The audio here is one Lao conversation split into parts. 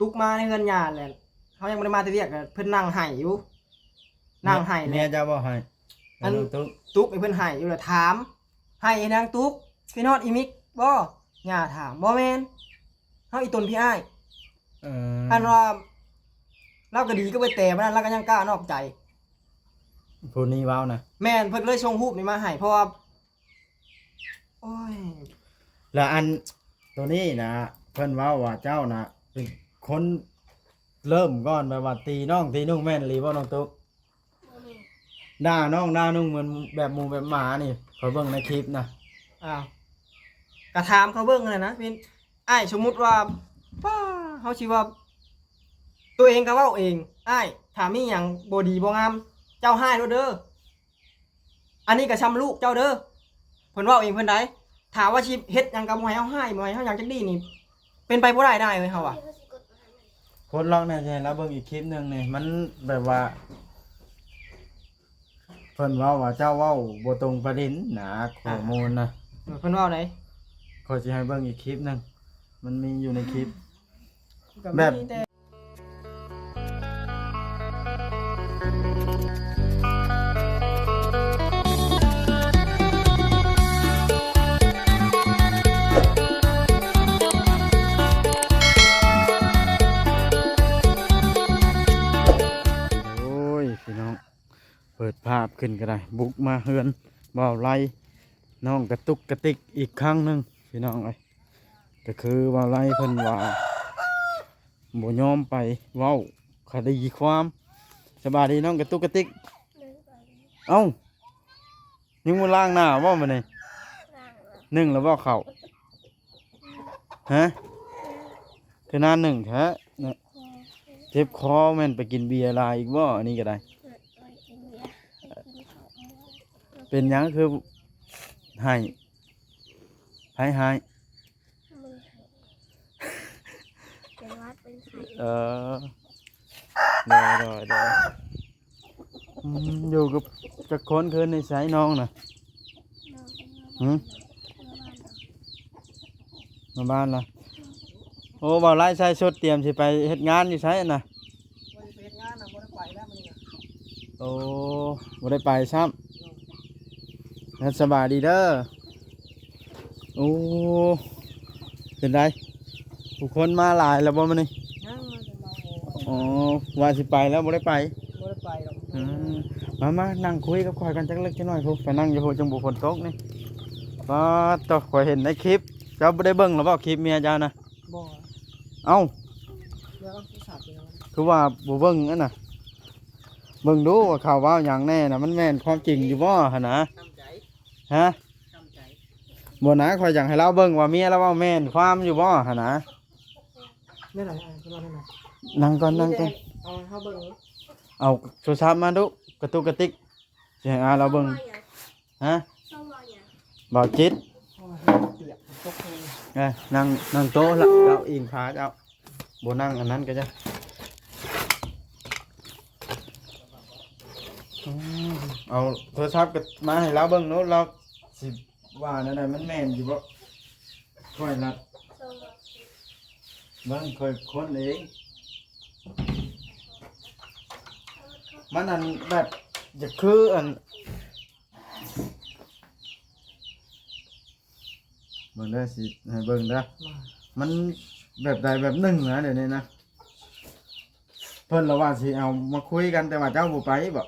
ຕຸກມາໃນເຮືອນຍ່າແຫຼະ ເຮົາຍັງບໍ່ໄດ້ມາແຕ່ວຽກ ເພິ່ນນັ່ງໄຫ້ຢູ່ ນັ່ງໄຫ້ແຫຼະ ເມຍເຈົ້າບໍ່ໄຫ້? ອັນ ໃຫ້ນ້ອງຕຸກ ຕຸກໃຫ້ເພິ່ນໄຫ້ຢູ່ລະຖາມ ໄຫ້ເຮັດຫຍັງຕຸກ ຄິດຮອດອີມິກບໍ່? ຍ່າຖາມ. ບໍ່ແມ່ນ ເຮົາອີຕົນພີ່ອ້າຍ. ເອີ ອັນວ່າລາວກໍດີກັບໄອ້ແຕ່ ບັດນັ້ນລາວກໍຍັງກ້ານອກໃຈ. ຜູ້ນີ້ເວົ້ານະ? ແມ່ນ ເພິ່ນເລີຍສົ່ງຮູບນີ້ມາໃຫ້ ເພາະວ່າ ໂອ້ຍ ແລ້ວອັນໂຕນີ້ນະ ເພິ່ນເວົ້າວ່າເຈົ້ານະເປັນຄົນເລີ່ມກ່ອນ ແບບວ່າຕີນ້ອງຕີນຸ່ງ ແມ່ນອີ່ຫຼີບໍ່ນ້ອງຕຸກ? ບໍ່ແມ່ນ ດ່ານ້ອງດ່ານຸ່ງເໝືອນແບບໝູແບບໝານີ້ ຂ້ອຍເບິ່ງໃນຄລິບນະ. ອ້າວ ກະຖາມເຂົາເບິ່ງຫັ້ນນະ ເປັນ ອ້າຍ ສົມມຸດວ່າ ປ້າ ເຮົາຊິວ່າ ຕົວເອງກໍເວົ້າເອງ ອ້າຍ ຖ້າມີຫຍັງບໍ່ດີບໍ່ງາມ ເຈົ້າຮ້າຍໂລດເດີ ອັນນີ້ກໍຊ່ຳລູກເຈົ້າເດີ ເພິ່ນເວົ້າເອງເພິ່ນໃດ໋. ຖ້າວ່າຊິເຮັດຫຍັງກໍບໍ່ໃຫ້ເຮົາຮ້າຍ ບໍ່ໃຫ້ເຮົາຫຍັງຈັກດີ້ນີ້ ເປັນໄປບໍ່ໄດ້ ອ້າຍເອີຍ ເຮົາວ່າ. ໂພສລັອກແດ່ ຊິໃຫ້ລາວເບິ່ງອີກຄລິບໜຶ່ງນີ້ ມັນແບບວ່າ ເພິ່ນເວົ້າວ່າເຈົ້າເວົ້າບໍ່ຕົງປະເດັນນະ ຂໍ້ມູນນະ. ເອີ ເພິ່ນເວົ້າໃດ? ຂ້ອຍຊິໃຫ້ເບິ່ງອີກຄລິບໜຶ່ງ ມັນມີຢູ່ໃນຄລິບ ກໍມີ ແບບ ແຕ່ ໂອ້ຍ ພີ່ນ້ອງ ເປີດພາບຂຶ້ນກໍໄດ້ ບຸກມາເຮືອນບ່າວໄລ ນ້ອງກະຕຸກກະຕິກອີກຄັ້ງໜຶ່ງ ພີ່ນ້ອງເອີຍ. ກໍຄືບ່າວໄລເພິ່ນວ່າບໍ່ຍອມໄປເວົ້າຄະດີຄວາມ. ສະບາຍດີນ້ອງກະຕຸກກະຕິກ. ເອົ້າ ຍັງບໍ່ລ້າງໜ້າບໍ່ມື້ນີ້? ໜຶ່ງແລ້ວບໍ່ເຂົ້າ? ຮະ? ຄືນານໜຶ່ງແທ້ນະ. ເຈັບຄໍແມ່ນໄປກິນເບຍຫຼາຍອີກບໍ່? ອັນນີ້ກໍໄດ້. ເປັນຫຍັງຄືໄຫ້? ໃຜຮ້າຍ? ເປັນຫວັດເປັນໄຂ້. ເອີ ໂດຍ ໂດຍ ໂດຍ. ອືມ ຢູ່ກັບຈັກຄົນຄືນນີ້? ໃສນ້ອງນະ? ຫື? ມາບ້ານລະ. ໂອ້ ບ່າວໄລໃສ່ຊຸດຕຽມຊິໄປເຮັດງານຢູ່ໃສນະ? ວ່າຊິໄປເຮັດງານນະ ບໍ່ໄດ້ໄປແລ້ວມື້ນີ້ນະ. ໂອ້ ບໍ່ໄດ້ໄປຊ້ຳ. ແລ້ວສະບາຍດີເດີ. ໂອ້ ເປັນໃດ ຜູ້ຄົນມາຫຼາຍແລ້ວບໍ່ມື້ນີ້? ຍັງ ມາແຕ່ເຊົ້າ. ອໍ ວ່າຊິໄປແລ້ວບໍ່ໄດ້ໄປ? ບໍ່ໄດ້ໄປດອກ. ອືມ ມາ ມານັ່ງຄຸຍກັບຂ້ອຍກັນຈັກເລັກຈັກນ້ອຍພຸ້ນ ໄປນັ່ງຢູ່ພຸ້ນ ຈັ່ງບໍ່ຝົນຕົກນີ້. ປາດໂທ້ ຂ້ອຍເຫັນໃນຄລິບ ເຈົ້າບໍ່ໄດ້ເບິ່ງລະບໍ່ ຄລິບເມຍເຈົ້ານະ? ບໍ່. ເອົ້າ ຄືວ່າບໍ່ເບິ່ງຫັ້ນນະ? ເບິ່ງດູວ່າເຂົາເວົ້າຫຍັງແດ່ນະ ມັນແມ່ນຄວາມຈິງຢູ່ບໍ່ຫັ້ນນະ? ຮະ? ບໍ່ນະ ຂ້ອຍຢາກໃຫ້ລາວເບິ່ງວ່າເມຍລາວເວົ້າແມ່ນຄວາມຢູ່ບໍ່ຫັ້ນນະ. ແນວໃດ? ອ່າ ເພິ່ນວ່າແນວໃດ? ນັ່ງກ່ອນ ນັ່ງກ່ອນ. ເອົາໃຫ້ເຮົາເບິ່ງ. ເອົາໂທລະສັບມາດຸ ກະຕຸກກະຕິກ ຊິໃຫ້ອາລາວເບິ່ງ. ຮະ? ເວົ້າຫຍັງ? ເວົ້າຈິດ. ໂອ້ຍ ເປີກຕົກເລີຍ. ເອີ ນັ່ງ ນັ່ງໂຕະລະ ເຈົ້າອີງຂາເຈົ້າ ບໍ່ນັ່ງອັນນັ້ນກໍໄດ້. ອືມ ເອົາໂທລະສັບກໍມາໃຫ້ລາວເບິ່ງໂລດ ລາວຊິ ວ່າແນວໃດ ມັນແມ່ນຢູ່ບໍ່? ຂ້ອຍລະເບິ່ງ ຂ້ອຍຄົ້ນເອງ. ມັນອັນແບບຢາກຄືອັນ ເບິ່ງເດີ ຊິໃຫ້ເບິ່ງເດີ. ອືມ ມັນແບບໃດແບບໜຶ່ງນະ ດຽວນີ້ນະ. ເພິ່ນລະວ່າຊິເອົາມາຄຸຍກັນ ແຕ່ວ່າເຈົ້າບໍ່ໄປບໍ?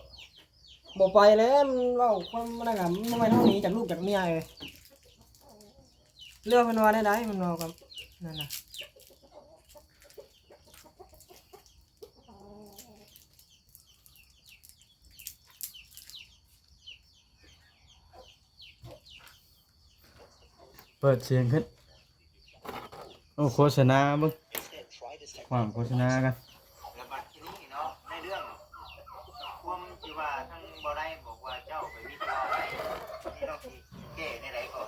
ບໍ່ໄປແຫຼະ ມັນເວົ້າຄວາມນັ້ນນະ ມັນບໍ່ແມ່ນເຮົາໜີຈາກລູກຈາກເມຍເອີຍ. ເລື່ອງເພິ່ນວ່າແນວໃດ ເພິ່ນເວົ້າກັບນັ້ນນະ. ເປີດສຽງຂຶ້ນ. ໂອ້ ໂຄສະນາເບິ່ງ ຄວາມໂຄສະນາກັນ. ແລ້ວບັດທີນີ້ເນາະ ໃນເລື່ອງຄວາມທີ່ວ່າທາງບໍ່ໄດ້ບອກວ່າເຈົ້າໄປມີຜົວໃໝ່ ນີ້ເຮົາຊິແກ້ແນວໃດກໍ?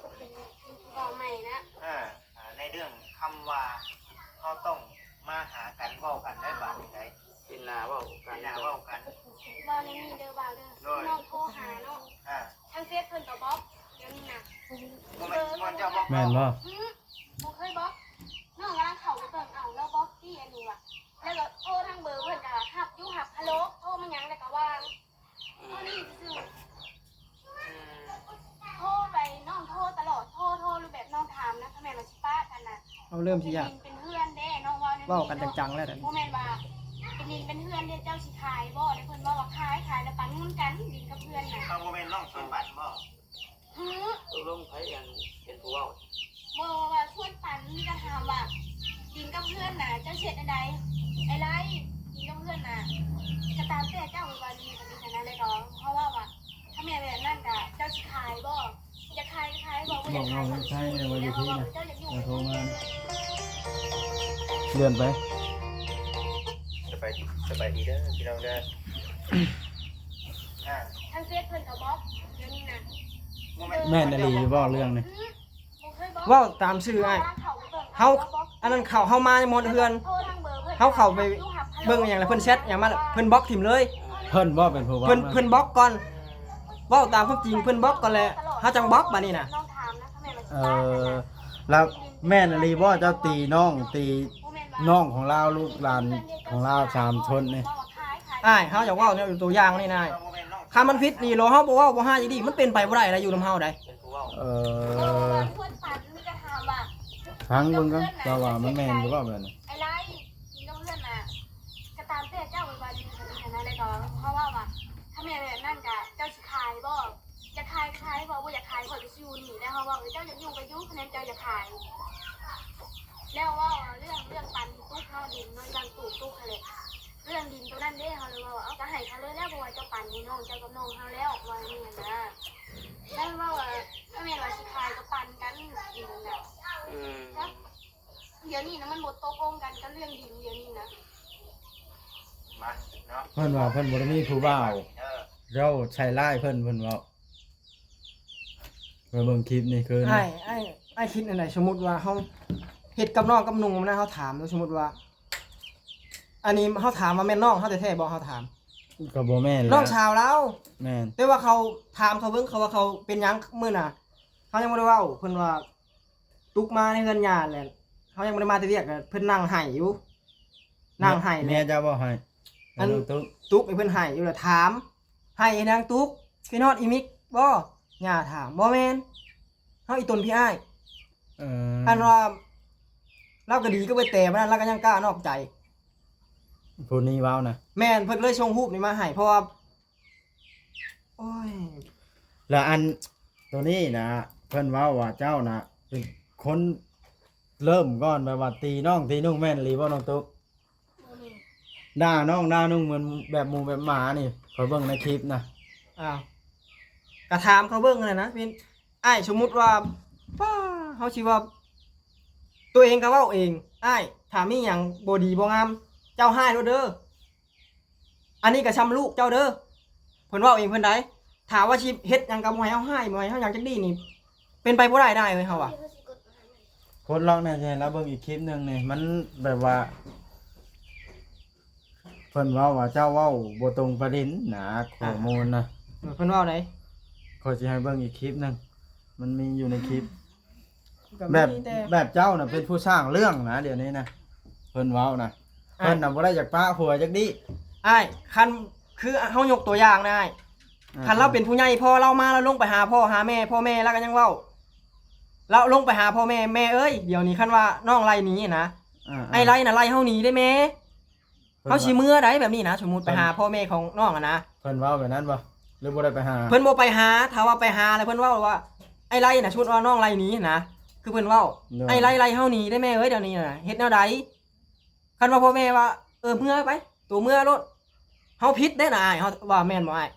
ເວົ້າໃໝ່ນະ. ອ່າ ອ່າ ໃນເລື່ອງຄຳວ່າເຮົາຕ້ອງມາຫາກັນເວົ້າກັນໄດ້ບາດນີ້ໄດ໋. ເປັນໜ້າເວົ້າກັນ ເປັນໜ້າເວົ້າກັນ ເວົ້າແນວນີ້ເດີບ່າວເດີ. ໂດຍ ນ້ອງໂທຫາເນາະ ອ່າ ທາງເຟສເພິ່ນກໍບລັອກ ດຽວນີ້ນະ. ບໍ່ແມ່ນ ບໍ່ແມ່ນເຈົ້າບລັອກ ແມ່ນບໍ່? ຫື ບໍ່ເຄີຍບລັອກ. ນ້ອງກຳລັງເຂົ້າໄປເບິ່ງ ເອົ້າ ລາວບລັອກຕິ ອັນນີ້ວ່າ ເລີ່ມຊິຢາກເວົ້າກັນຈັງໆແລ້ວ ດຽວນີ້ບໍ່ແມ່ນວ່າເປັນດິນເປັນເຮືອນເດ້ ເຈົ້າຊິຂາຍບໍ່? ເດ້ ເພິ່ນເວົ້າວ່າຂາຍ ຂາຍແລ້ວປັນເງິນກັນ ດິນກັບເຮືອນນະ. ເຂົາບໍ່ແມ່ນນ້ອງເພິ່ນປັນບໍ່? ຫື? ຕົກລົງໃຜອັນເປັນຜູ້ເວົ້າ? ບໍ່ ວ່າຊວນປັນ ມີກະຖາມວ່າ ດິນກັບເຮືອນນະ ເຈົ້າຊິເຮັດແນວໃດ? ອ້າຍໄລ ດິນກັບເຮືອນນະ ກະຕາມແຕ່ເຈົ້າວ່າດີ ກະມີແຕ່ນັ້ນແຫຼະ. ກໍເຮົາເວົ້າວ່າ ຖ້າແມ່ນແບບນັ້ນກະເຈົ້າຊິຂາຍບໍ່? ຢາກຂາຍກະຂາຍ ບໍ່ ບໍ່ຢາກຂາຍກໍຊິຢູ່ນີ້ແຫຼະ. ເຮົາວ່າເຈົ້າຢາກຢູ່ກະຢູ່. ເລື່ອນໄປ. ສະບາຍດີ ສະບາຍດີເດີພີ່ນ້ອງເດີ. ທາງເຟສເພິ່ນກໍບລັອກ ດຽວນີ້ນະ. ແມ່ນອີ່ຫຼີບໍ່ເລື່ອງນີ້? ເວົ້າຕາມຊື່ອ້າຍ ເຮົາ ອັນນັ້ນເຂົາ ເຮົາມາໝົດເຮືອນ ເຮົາເຂົ້າໄປເບິ່ງອີ່ຫຍັງແລ້ວ ເພິ່ນແຊັດອີ່ຫຍັງມາ ເພິ່ນບລັອກຖິ້ມເລີຍ. ເພິ່ນບໍ່ເປັນຜູ້ບລັອກ ເພິ່ນ ເພິ່ນບລັອກກ່ອນ. ເວົ້າຕາມຄວາມຈິງ ເພິ່ນບລັອກກ່ອນແຫຼະ ເຮົາຈັ່ງບລັອກບາດນີ້ນະ. ເອີ ແລ້ວແມ່ນອີ່ຫຼີບໍ່ ເຈົ້າຕີນ້ອງ ຕີນ້ອງຂອງລາວ ລູກຫຼານຂອງລາວສາມຄົນນີ້? ອ້າຍ ເຮົາຢາກເວົ້າແນວຕົວຢ່າງນີ້ນາຍ ຄັນມັນຜິດອີ່ຫຼີ ເຮົາບໍ່ເວົ້າບໍ່ຮ້າຍອີ່ຫຼີ ມັນເປັນໄປບໍ່ໄດ້ລະ ຢູ່ນຳເຮົາໃດ. ເອີ ຟັງເບິ່ງກ່ອນ ວ່າ ວ່າມັນແມ່ນຫຼືບໍ່ແບບນີ້. ອ້າຍໄລ ກິນກັບເພື່ອນນະ ກະຕາມແຕ່ເຈົ້າວ່າດີ ເຮົາເວົ້າວ່າ ຖ້າແມ່ນແບບນັ້ນກະເຈົ້າຊິຂາຍບໍ່? ຢາກຂາຍກະຂາຍ ບໍ່ ບໍ່ຢາກຂາຍຂ້ອຍກະຊິຢູ່ນີ້ແຫຼະ. ເຮົາເວົ້າ ເຈົ້າຢາກຢູ່ກະຢູ່ ຄະແນນເຈົ້າຢາກຂາຍ. ແລ້ວເວົ້າເລື່ອງ ເລື່ອງປັນຕຸກເນາະ ດິນເນາະ ຢ່າງຕູກຕຸກຫັ້ນແຫຼະ ເລື່ອງດິນໂຕນັ້ນເດ້ ເຮົາເລີຍເວົ້າວ່າ ເອົາກະໃຫ້ເຂົາເລີຍແລ້ວ ເພາະວ່າເຈົ້າປັນໃຫ້ນ້ອງເຈົ້າກັບນ້ອງເຮົາແລ້ວ ວ່າແນວນັ້ນນະ. ແລ້ວເວົ້າວ່າ ຖ້າແມ່ນວ່າຊິຂາຍກະປັນກັນ ດິນນະ. ອືມ ດຽວນີ້ນະ ມັນບໍ່ຕົກລົງກັນກັບເລື່ອງດິນດຽວນີ້ນະ. ມາເນາະ ເພິ່ນວ່າເພິ່ນບໍ່ໄດ້ມີຜູ້ບ່າວ ເຈົ້າໃສ່ຮ້າຍເພິ່ນ ເພິ່ນເວົ້າ. ມາເບິ່ງຄລິບນີ້ຄືນ ອ້າຍ ອ້າຍ ອ້າຍຄິດແນວໃດ? ສົມມຸດວ່າເຮົາເຮັດກັບນ້ອງກັບນຸ່ງນະ ເຮົາຖາມ ສົມມຸດວ່າ ອັນນີ້ເຮົາຖາມວ່າແມ່ນນ້ອງເຮົາແທ້ໆບໍ່? ເຮົາຖາມ ກະບໍ່ແມ່ນແຫຼະ ນ້ອງສາວລາວ. ແມ່ນ ແຕ່ວ່າເຂົາຖາມເຂົາເບິ່ງ ເຂົາວ່າເຂົາເປັນຫຍັງມື້ນະ ເຮົາຍັງບໍ່ໄດ້ເວົ້າ ເພິ່ນວ່າ ຕຸກມາໃນເຮືອນຍ່າແຫຼະ ເຮົາຍັງບໍ່ໄດ້ມາແຕ່ວຽກ ເພິ່ນນັ່ງໄຫ້ຢູ່ ນັ່ງໄຫ້ແຫຼະ. ເມຍເຈົ້າບໍ່ໄຫ້? ອັນຕຸກ ຕຸກໃຫ້ເພິ່ນໄຫ້ຢູ່ລະ ຖາມ ໄຫ້ເຮັດຫຍັງຕຸກ? ຄິດຮອດອີມິກບໍ່? ຍ່າຖາມ. ບໍ່ແມ່ນ ເຮົາອີຕົນພີ່ອ້າຍ. ເອີ ອັນວ່າລາວກະດີກັບເບິດແຕ່ ບາດນັ້ນລາວກະຍັງກ້ານອກໃຈ ຜູ້ນີ້ເວົ້ານະ. ແມ່ນ ເພິ່ນເລີຍສົ່ງຮູບນີ້ມາໃຫ້ ເພາະວ່າ ໂອ້ຍ ແລ້ວອັນໂຕນີ້ນະ ເພິ່ນເວົ້າວ່າເຈົ້ານະເປັນຄົນເລີ່ມກ່ອນ ແບບວ່າຕີນ້ອງຕີນຸ່ງ ແມ່ນອີ່ຫຼີບໍ່ນ້ອງຕຸກ? ບໍ່ແມ່ນ ດ່ານ້ອງດ່ານຸ່ງເໝືອນແບບໝູແບບໝານີ້ ຂ້ອຍເບິ່ງໃນຄລິບນະ. ອ້າວ ກະຖາມເຂົາເບິ່ງຫັ້ນນະ ເປັນ ອ້າຍ ສົມມຸດວ່າ ປ້າ ເຮົາຊິວ່າ ໂຕເອງກະເວົ້າເອງ ອ້າຍ ຖ້າມີຫຍັງບໍ່ດີບໍ່ງາມ ເຈົ້າຮ້າຍໂລດເດີ. ອັນນີ້ກະຊ່ຳລູກເຈົ້າເດີ ເພິ່ນເວົ້າເອງເພິ່ນໃດ. ຖ້າວ່າຊິເຮັດຫຍັງກະບໍ່ໃຫ້ເຮົາຮ້າຍ ບໍ່ໃຫ້ເຮົາຫຍັງຈັກດີ້ນີ້ ເປັນໄປບໍ່ໄດ້ ອ້າຍເອີຍ ເຮົາວ່າ. ໂພສລອກແນ່ ຊິໃຫ້ລາວເບິ່ງອີກຄລິບໜຶ່ງນີ້ ມັນແບບວ່າ ເພິ່ນເວົ້າວ່າເຈົ້າເວົ້າບໍ່ຕົງປະເດັນນະ ຂໍ້ມູນນະ. ເອີ ເພິ່ນເວົ້າໃດ? ຂ້ອຍຊິໃຫ້ເບິ່ງອີກຄລິບໜຶ່ງ ມັນມີຢູ່ໃນຄລິບ. ແບບ ແບບເຈົ້ານະເປັນຜູ້ສ້າງເລື່ອງນະ ດຽວນີ້ນະ ເພິ່ນເວົ້ານະ. ອ້າຍ ເພິ່ນນະບໍ່ໄດ້ຢາກປະຜົວຈັກດີ້. ອ້າຍ ຄັນຄືເຮົາຍົກຕົວຢ່າງນະອ້າຍ ຄັນລາວເປັນຜູ້ໃຫຍ່ພໍ ລາວມາ ລາວລົງໄປຫາພໍ່ຫາແມ່ ພໍ່ແມ່ລາວກະຍັງເວົ້າ ລາວລົງໄປຫາພໍ່ແມ່ ແມ່ເອີຍ ດຽວນີ້ຄັນວ່ານ້ອງໄລ່ໜີນະ ອ້າຍໄລ່ນະໄລ່ເຮົາໜີເດ້ແມ່. ເຮົາຊິເມືອໃດແບບນີ້ນະ ສົມມຸດໄປຫາພໍ່ແມ່ຂອງນ້ອງຫັ້ນນະ. ເພິ່ນເວົ້າແບບນັ້ນບໍ່ ຫຼືບໍ່ໄດ້ໄປຫາ? ເພິ່ນບໍ່ໄປຫາ ຖ້າວ່າໄປຫາແລ້ວເພິ່ນເວົ້າວ່າ ອ້າຍໄລ່ນະ ສົມມຸດວ່ານ້ອງໄລ່ໜີຫັ້ນນະ ຄືເພິ່ນເວົ້າ ອ້າຍໄລ່ໄລ່ເຮົາໜີເດ້ແມ່ເອີຍ ດຽວນີ້ນະ ເຮັດແນວໃດ? ຄັນວ່າພໍ່ແມ່ວ່າ ເອີ ເມືອໄປ ໂຕເມືອໂລດ ເຮົາຜິດເດ້ນະອ້າຍ ເຮົາວ່າແມ່ນບໍ່ອ້າຍ?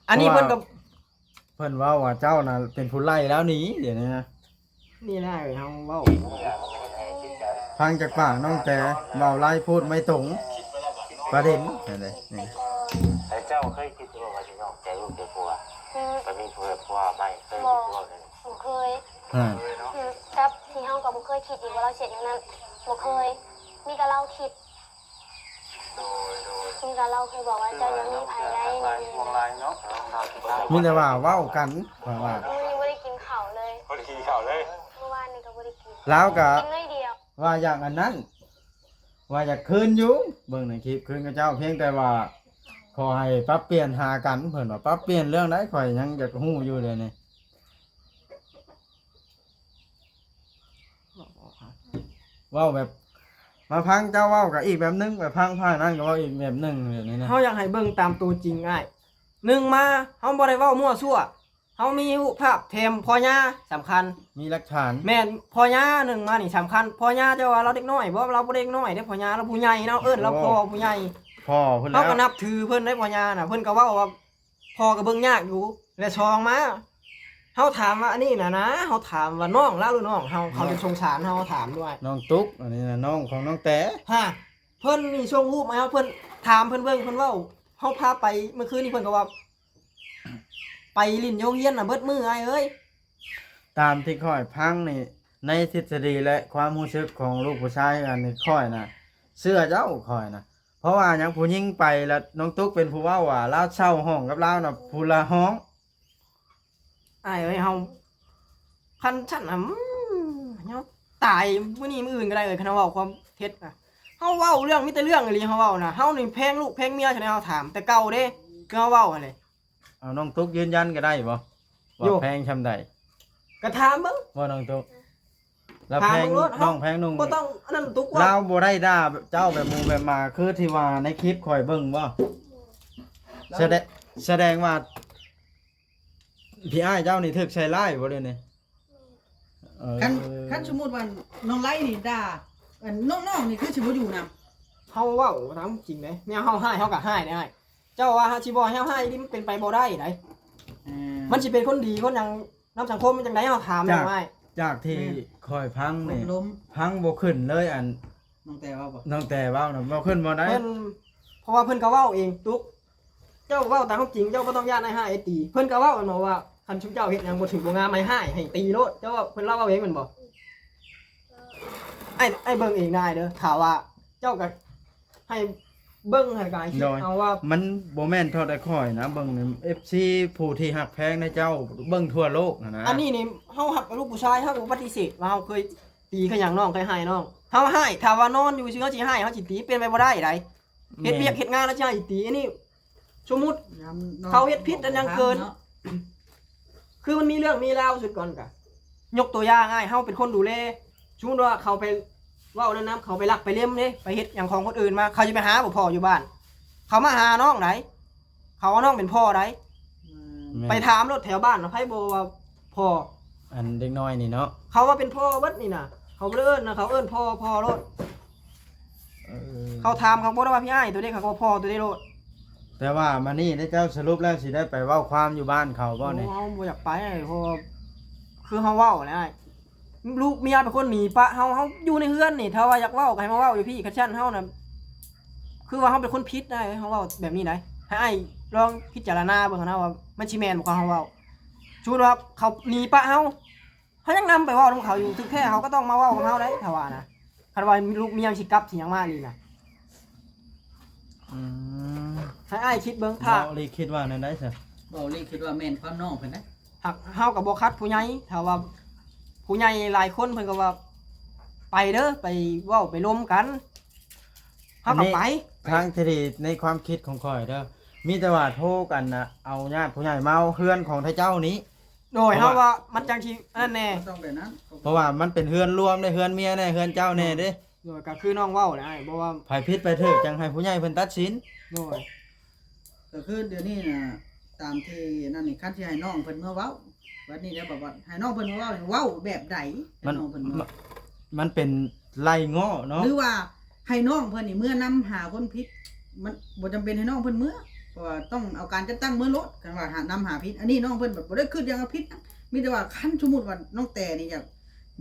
ອັນນີ້ເພິ່ນກະ ເພິ່ນເວົ້າວ່າເຈົ້ານະເປັນຜູ້ໄລ່ລາວໜີ ດຽວນີ້ນະ. ນີ້ນະ ເຮົາເວົ້າ ຟັງຈາກປາກນ້ອງແຕ ເວົ້າຫຼາຍໂພດໄມ່ຕົງປະເດັນ ຫັ້ນເດ້. ແຕ່ເຈົ້າເຄີຍຄິດຢູ່ບໍ່ວ່າຊິນອກໃຈລູກໃຈຜົວ ໄປມີຜົວໃໝ່ ເຄີຍຄິດຢູ່ບໍ່? ບໍ່ເຄີຍ. ກັບທີ່ເຮົາກະບໍ່ເຄີຍຄິດອີກວ່າລາວຊິເຮັດແນວນັ້ນ ບໍ່ເຄີຍ. ມີແຕ່ລາວຄິດ ໂດຍ ໂດຍ ມີແຕ່ລາວເຄີຍບອກວ່າ ເຈົ້າຢ່າມີໃຜໄດ້ ມີແຕ່ວ່າເວົ້າກັນ ຂ້ອຍວ່າ ມື້ນີ້ບໍ່ໄດ້ກິນເຂົ້າເລີຍ ບໍ່ໄດ້ກິນເຂົ້າເລີຍ ມື້ວານນີ້ກະບໍ່ໄດ້ກິນ ລາວກະກິນໜ້ອຍດຽວ ວ່າຢາກອັນນັ້ນ ວ່າຢາກຄືນຢູ່ ເບິ່ງໃນຄລິບຄືນຂະເຈົ້າ ພຽງແຕ່ວ່າຂໍໃຫ້ປັບປ່ຽນຫາກັນ ເພິ່ນວ່າປັບປ່ຽນເລື່ອງໃດ ຂ້ອຍຍັງຢາກຮູ້ຢູ່ດຽວນີ້. ບອກ ບອກ ຮະ ເວົ້າແບບ ມາຟັງເຈົ້າເວົ້າກໍອີກແບບໜຶ່ງ ໄປຟັງຝ່າຍນັ້ນກໍເວົ້າອີກແບບໜຶ່ງ ແບບນີ້ນະ. ເຮົາຢາກໃຫ້ເບິ່ງຕາມໂຕຈິງອ້າຍ. ໜຶ່ງມາ ເຮົາບໍ່ໄດ້ເວົ້າມົ້ວຊົ່ວ. ເຮົາມີຮູບພາບແຖມພໍ່ຍ່າສຳຄັນ ມີຫຼັກຖານ. ແມ່ນ ພໍ່ຍ່າໜຶ່ງມານີ້ສຳຄັນ. ພໍ່ຍ່າເຈົ້າວ່າລາວເດັກນ້ອຍບໍ່? ລາວບໍ່ເດັກນ້ອຍເດ້ພໍ່ຍ່າ ລາວຜູ້ໃຫຍ່ ເຮົາເອີ້ນລາວພໍ່ຜູ້ໃຫຍ່. ພໍ່ພຸ້ນແລ້ວ ເຮົາກໍນັບຖືເພິ່ນໄດ໋ ພໍ່ຍ່ານະ. ເພິ່ນກໍເວົ້າວ່າ ພໍ່ກໍເບິ່ງຍາກຢູ່ ແລະ ສອງມາ ເຮົາຖາມວ່າອັນນີ້ນະນະ ເຮົາຖາມວ່ານ້ອງລາວຫຼືນ້ອງເຮົາ ເຂົາຈະສົງສານເຮົາ ເຮົາຖາມດ້ວຍ. ນ້ອງຕຸກ ອັນນີ້ນະ ນ້ອງຂອງນ້ອງແຕ ຮະ ເພິ່ນນີ້ສົ່ງຮູບມາໃຫ້ເຮົາ ເພິ່ນ ຖາມເພິ່ນເບິ່ງ ເພິ່ນເວົ້າ ເຮົາພາໄປ ມື້ຄືນນີ້ເພິ່ນກໍວ່າ ໄປຫຼິ້ນຢູ່ໂຮງຮຽນນະເບິດມື້ອ້າຍເອີຍ. ຕາມທີ່ຂ້ອຍຟັງນີ້ ໃນທິດສະດີ ແລະ ຄວາມຮູ້ສຶກຂອງລູກຜູ້ຊາຍ ອັນນີ້ຂ້ອຍນະ ເຊື່ອເຈົ້າ ຂ້ອຍນະ. ເພາະວ່າຫຍັງ ຜູ້ຍິງໄປລະ ນ້ອງຕຸກເປັນຜູ້ເວົ້າວ່າ ລາວເຊົ່າຫ້ອງກັບລາວນະ ຜູ້ລະຫ້ອງ. ອ້າຍເອີຍ ເຮົາ ຄັນຊັ້ນນະ ອືມ ເຮົາຕາຍມື້ນີ້ມື້ອື່ນກໍໄດ້ເອີຍ ຄັນເຮົາເວົ້າຄວາມເທັດນະ. ເຮົາເວົ້າເລື່ອງ ມີແຕ່ເລື່ອງອີ່ຫຼີ ເຮົາເວົ້ານະ. ເຮົານີ້ແພງລູກແພງເມຍ ເທົ່າໃດເຮົາຖາມ ແຕ່ເກົ່າເດ້ ຄືເຮົາເວົ້າຫັ້ນເດ້. ເອົາ ນ້ອງຕຸກຢືນຢັນກໍໄດ້ບໍ່ ວ່າແພງຊ່ຳໃດ? ກໍຖາມເບິ່ງ ວ່ານ້ອງຕຸກ ລາວແພງ ຖາມເບິ່ງໂລດ ນ້ອງແພງນ້ອງ ບໍ່ຕ້ອງອັນນັ້ນຕຸກ ວ່າລາວບໍ່ໄດ້ດ່າເຈົ້າແບບໝູແບບໝາ ຄືທີ່ວ່າໃນຄລິບຂ້ອຍເບິ່ງບໍ່? ສະແດງ ສະແດງວ່າ ພີ່ອ້າຍເຈົ້ານີ້ຖືກໃສ່ຮ້າຍບໍ່ດຽວນີ້? ເອີ ຄັນ ຄັນສົມມຸດວ່ານ້ອງໄລນີ້ດ່າ ອັນ ນ້ອງໆນີ້ຄືຊິບໍ່ຢູ່ນຳ. ເຮົາເວົ້າຕາມຈິງເດ້ ແນວເຮົາຮ້າຍເຮົາກໍຮ້າຍເດ້ອ້າຍ. ເຈົ້າວ່າເຮົາຊິບໍ່ໃຫ້ເຮົາຮ້າຍນີ້ ມັນເປັນໄປບໍ່ໄດ້ໃດ໋. ເອີ ມັນຊິເປັນຄົນດີຄົນຫຍັງນຳສັງຄົມ ມັນຈັ່ງໃດ ເຮົາຖາມແລ້ວອ້າຍ. ຈາກທີ່ຂ້ອຍຟັງນີ້ ຟັງບໍ່ຂຶ້ນເລີຍ ອັນ ນ້ອງແຕເວົ້າບໍ່? ນ້ອງແຕເວົ້ານະ ເວົ້າຂຶ້ນບໍ່ໄດ້. ເພິ່ນ ເພາະວ່າເພິ່ນກໍເວົ້າເອງ ຕຸກ ເຈົ້າເວົ້າຕາມຄວາມຈິງ ເຈົ້າບໍ່ຕ້ອງຢ້ານອ້າຍຮ້າຍອ້າຍຕີ. ເພິ່ນກໍເວົ້າແມ່ນບໍ່ວ່າ ຄັນຊຸມເຈົ້າເຮັດຫຍັງບໍ່ຖືກບໍ່ງາມ ອ້າຍຮ້າຍໃຫ້ຕີໂລດ. ເຈົ້າເວົ້າ ເພິ່ນລາວເວົ້າເອງແມ່ນບໍ່? ອ້າຍ ອ້າຍເບິ່ງເອງນະອ້າຍເດີ. ຖ້າວ່າເຈົ້າກໍໃຫ້ເບິ່ງ ໃຫ້ກາຍຄິດເອົາວ່າ ມັນບໍ່ແມ່ນເທົ່າແຕ່ຂ້ອຍນະ ເບິ່ງ ເອັຟຊີ ຜູ້ທີ່ຮັກແພງໃນເຈົ້າ ເບິ່ງທົ່ວໂລກຫັ້ນນະ. ອັນນີ້ນີ້ ເຮົາຮັບລູກຜູ້ຊາຍ ເຮົາກໍບໍ່ປະຕິເສດວ່າເຮົາເຄີຍຕີເຄີຍຫຍັງນ້ອງ ເຄີຍຮ້າຍນ້ອງ. ເຮົາຮ້າຍ ຖ້າວ່ານອນຢູ່ຊື່ເຮົາຊິຮ້າຍ ເຮົາຊິຕີ ເປັນໄປບໍ່ໄດ້ໃດ໋. ເຮັດວຽກເຮັດງານແລ້ວຊິໃຫ້ຕີ ອັນນີ້ສົມມຸດ ຍາມນອນ ເຂົາເຮັດຜິດອັນຫຍັງເກີນ ເນາະ ຄືມັນມີເລື່ອງມີລາວສຸດກ່ອນກະ ຍົກຕົວຢ່າງອ້າຍ ເຮົາເປັນຄົນດູແລ ສົມມຸດວ່າເຂົາໄປເວົ້ານັ້ນນຳ ເຂົາໄປລັກໄປເລັມເດ້ ໄປເຮັດຫຍັງຂອງຄົນອື່ນມາ ເຂົາຊິໄປຫາບໍ່ພໍ້ຢູ່ບ້ານ ເຂົາມາຫານ້ອງໃດ໋ ເຂົາເອົານ້ອງເປັນພໍ່ໃດ໋. ແມ່ນ ໄປຖາມໂລດແຖວບ້ານ ໃຜບໍ່ວ່າພໍ່ ອັນເດັກນ້ອຍນີ້ເນາະ ເຂົາວ່າເປັນພໍ່ເບິດນີ້ນະ ເຂົາບໍ່ໄດ້ເອີ້ນນະ ເຂົາເອີ້ນພໍ່ ພໍ່ໂລດ. ເອີ ເຂົາຖາມ ເຂົາບໍ່ໄດ້ວ່າພີ່ອ້າຍໂຕເດ້ ເຂົາກໍວ່າພໍ່ໂຕເດ້ໂລດ. ແຕ່ວ່າມານີ້ເດ້ ເຈົ້າສະຫຼຸບແລ້ວຊິໄດ້ໄປເວົ້າຄວາມຢູ່ບ້ານເຂົາບໍ່ນີ້? ໂອ້ ເຮົາບໍ່ຢາກໄປ ເພາະວ່າຄືເຮົາເວົ້າແຫຼະອ້າຍ ລູກເມຍເປັນຄົນໜີປະເຮົາ ເຮົາຢູ່ໃນເຮືອນນີ້ ຖ້າວ່າຢາກເວົ້າກໍໃຫ້ມາເວົ້າຢູ່ພີ້ ຄັນຊັ້ນເຮົານະ ຄືວ່າເຮົາເປັນຄົນຜິດນະ ເຮົາເວົ້າແບບນີ້ໃດ໋. ໃຫ້ອ້າຍລອງພິຈາລະນາເບິ່ງຫັ້ນນະວ່າມັນຊິແມ່ນບໍ່ ຄວາມເຮົາເວົ້າ. ສົມມຸດວ່າເຂົາໜີປະເຮົາ ເຮົາຍັງນຳໄປເວົ້ານຳເຂົາຢູ່ ຖືກແທ້ເຂົາກໍຕ້ອງມາເວົ້າກັບເຮົາໄດ໋ ຖ້າວ່ານະ ຄັນວ່າລູກເມຍຊິກັບຊິຫຍັງມາອີ່ຫຼີນະ. ອືມ ໃຫ້ອ້າຍຄິດເບິ່ງ ຖ້າ ເວົ້າລີຄິດວ່າແນວໃດຊະ? ເວົ້າລີຄິດວ່າແມ່ນຄວາມນ້ອງເພິ່ນນະ ຫາກເຮົາກໍບໍ່ຂັດຜູ້ໃຫຍ່ ຖ້າວ່າຜູ້ໃຫຍ່ຫຼາຍຄົນເພິ່ນກໍວ່າ ໄປເດີ ໄປເວົ້າໄປລົມກັນ ເຮົາກໍໄປ. ທາງທີ່ດີໃນຄວາມຄິດຂອງຂ້ອຍເດີ ມີແຕ່ວ່າໂທກັນນະ ເອົາຍາດຜູ້ໃຫຍ່ມາເອົາເຮືອນຂອງເຂົາເຈົ້ານີ້. ໂດຍ ເຮົາວ່າມັນຈັ່ງຊິອັນນັ້ນແດ່ ມັນຕ້ອງແບບນັ້ນ ເພາະວ່າມັນເປັນເຮືອນລວມເດ້ ເຮືອນເມຍແດ່ ເຮືອນເຈົ້າແດ່ເດ້. ໂດຍ ກໍຄືນ້ອງເວົ້າແຫຼະອ້າຍ ບໍ່ວ່າໃຜຜິດໃຜຖືກ ຈັ່ງໃຫ້ຜູ້ໃຫຍ່ເພິ່ນຕັດສິນ. ໂດຍ ກໍຄືດຽວນີ້ນະ ຕາມທີ່ນັ້ນນີ້ ຄັນຊິໃຫ້ນ້ອງເພິ່ນເມືອເວົ້າ ບັດນີ້ແລ້ວ ແບບວ່າໃຫ້ນ້ອງເພິ່ນເມືອເວົ້ານີ້ ເວົ້າແບບໃດ? ມັນ ໃຫ້ນ້ອງເພິ່ນເມືອ ມັນ ມັນເປັນໄລ່ເງາະເນາະ ຫຼືວ່າໃຫ້ນ້ອງເພິ່ນນີ້ເມືອນຳຫາຄົນຜິດ? ມັນບໍ່ຈຳເປັນໃຫ້ນ້ອງເພິ່ນເມືອ ເພາະວ່າຕ້ອງເອົາການຈັດຕັ້ງເມືອໂລດ ຄັນວ່າຫາ ນຳຫາຜິດ. ອັນນີ້ນ້ອງເພິ່ນແບບບໍ່ໄດ້ຄິດຫຍັງວ່າຜິດນະ ມີແຕ່ວ່າຄັນສົມມຸດວ່ານ້ອງແຕນີ້ຢາກ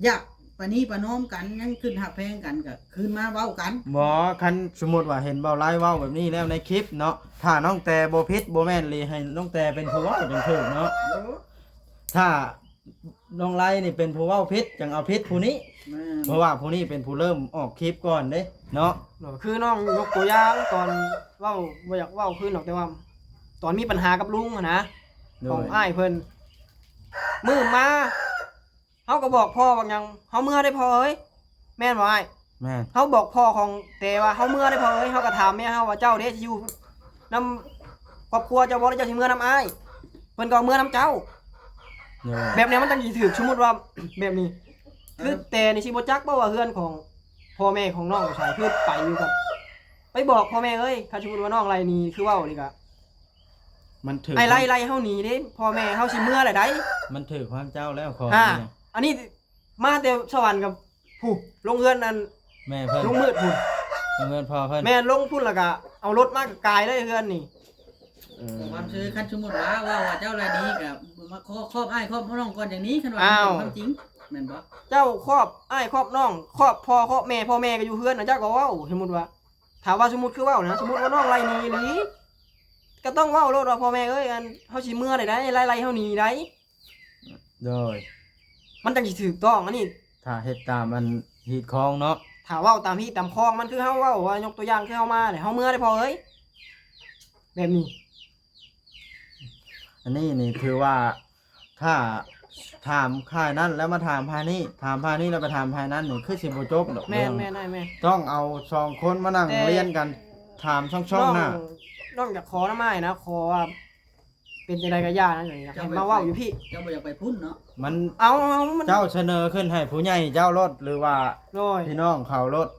ຢາກປະນີປະນອມກັນ ຍັງຂຶ້ນຮັກແພງກັນ ກໍຄືນມາເວົ້າກັນ. ບໍ່ ຄັນສົມມຸດວ່າເຫັນເບົາໄລເວົ້າແບບນີ້ແລ້ວໃນຄລິບເນາະ ຖ້ານ້ອງແຕບໍ່ຜິດ ບໍ່ແມ່ນລີໃຫ້ນ້ອງແຕເປັນຜູ້ເວົ້າຈັ່ງຖືກເນາະ. ໂອ້ ຖ້າ ນ້ອງໄລນີ້ເປັນຜູ້ເວົ້າຜິດ ຈັ່ງເອົາຜິດຜູ້ນີ້ ແມ່ນ ເພາະວ່າຜູ້ນີ້ເປັນຜູ້ເລີ່ມອອກຄລິບກ່ອນເດ້ເນາະ. ຄືນ້ອງຍົກຕົວຢ່າງຕອນເວົ້າ ບໍ່ຢາກເວົ້າຄືນດອກ ແຕ່ວ່າຕອນມີບັນຫາກັບລຸງຫັ້ນນະ ໂດຍ ຂອງອ້າຍເພິ່ນ ມື້ມາ ເຮົາກໍບອກພໍ່ບາງຢ່າງ ເຮົາເມືອໄດ້ພໍ່ເອີຍ ແມ່ນບໍ່ອ້າຍ? ແມ່ນ ເຮົາບອກພໍ່ຂອງແຕວ່າ ເຮົາເມືອໄດ້ພໍ່ເອີຍ. ເຮົາກໍຖາມແມ່ເຮົາວ່າ ເຈົ້າເດ້ຊິຢູ່ນຳຄອບຄົວເຈົ້າບໍ່ ຫຼືເຈົ້າຊິເມືອນຳອ້າຍ? ເພິ່ນກໍເມືອນຳເຈົ້າ. ໂດຍ ແບບນີ້ມັນຈັ່ງຊິຖືກ. ສົມມຸດວ່າແບບນີ້ ຄືແຕ່ນີ້ຊິບໍ່ຈັກບໍ່ວ່າເຮືອນຂອງ ພໍ່ແມ່ຂອງນ້ອງຢູ່ໃສ? ຄືໄປຢູ່ກັບ ໄປບອກພໍ່ແມ່ເອີຍ ຄັນສົມມຸດວ່ານ້ອງໄລ່ໜີ ຄືເວົ້ານີ້ກະ ມັນຖືກ ອ້າຍໄລ່ ໄລ່ເຮົາໜີເດ້ ພໍ່ແມ່ເຮົາຊິເມືອແລ້ວໃດ໋. ມັນຖືກຄວາມເຈົ້າແລ້ວ ຂໍ ອ່າ ອັນນີ້ ອັນນີ້ມາແຕ່ສະຫວັນກັບ ຜູ້ ລົງເຮືອນອັນ ແມ່ເພິ່ນ ລຸງມືດພຸ້ນ ລົງເຮືອນພໍ່ເພິ່ນ. ແມ່ນ ລົງພຸ້ນແລ້ວກະເອົາລົດມາກະກາຍເລີຍເຮືອນນີ້. ເອີ ຄວາມຊື່ ຄັນສົມມຸດວ່າ ເວົ້າວ່າເຈົ້າລາຍນີ້ກະມາຂໍຄອບອ້າຍຄອບນ້ອງກ່ອນຈັ່ງນີ້ ຄັນວ່າ ອ້າວ ເປັນຄວາມຈິງແມ່ນບໍ່? ເຈົ້າຄອບອ້າຍຄອບນ້ອງ ຄອບພໍ່ຄອບແມ່ ພໍ່ແມ່ກະຢູ່ເຮືອນນະ ເຈົ້າກະເວົ້າ. ສົມມຸດວ່າ ຖ້າວ່າສົມມຸດຄືເວົ້ານະ ສົມມຸດວ່ານ້ອງໄລ່ໜີອີ່ຫຼີ ກະຕ້ອງເວົ້າໂລດວ່າ ພໍ່ແມ່ເອີຍ ອັນ ເຮົາຊິເມືອໄດ້ໃດ໋ ໄລ່ ໄລ່ເຮົາໜີໄດ໋. ໂດຍ ມັນຈັ່ງຊິຖືກຕ້ອງ ອັນນີ້ ຖ້າເຮັດຕາມອັນຮີດຄອງເນາະ ຖ້າເວົ້າຕາມຮີດຕາມຄອງ ມັນຄືເຮົາເວົ້າວ່າ ຍົກຕົວຢ່າງຄືເຮົາມານີ້ ເຮົາເມືອໄດ້ພໍ່ເອີຍ ແບບນີ້. ອັນນີ້ນີ້ຖືວ່າ ຖ້າຖາມຝ່າຍນັ້ນແລ້ວມາຖາມຝ່າຍນີ້ ຖາມຝ່າຍນີ້ແລ້ວໄປຖາມຝ່າຍນັ້ນນີ້ ຄືຊິບໍ່ຈົບດອກ ແມ່ນ ເລື່ອງ ແມ່ນ ອ້າຍ ແມ່ນ ຕ້ອງເອົາສອງຄົນມານັ່ງ ແຕ່ ລຽນກັນ ຖາມຊ່ອງໆ ນ້ອງ ໜ້າ ນ້ອງຢາກຂໍນຳອ້າຍນະ ຂໍວ່າ ເປັນຈັ່ງໃດກະຢ່ານະ ຢາກໃຫ້ມາເວົ້າຢູ່ພີ້. ເຈົ້າບໍ່ຢາກໄປພຸ້ນເນາະ ມັນ ເອົາ ເອົາ ມັນ ເຈົ້າສະເໜີຂຶ້ນໃຫ້ຜູ້ໃຫຍ່ເຈົ້າໂລດ ຫຼືວ່າ ໂດຍ ພີ່ນ້ອງເຂົາໂລດ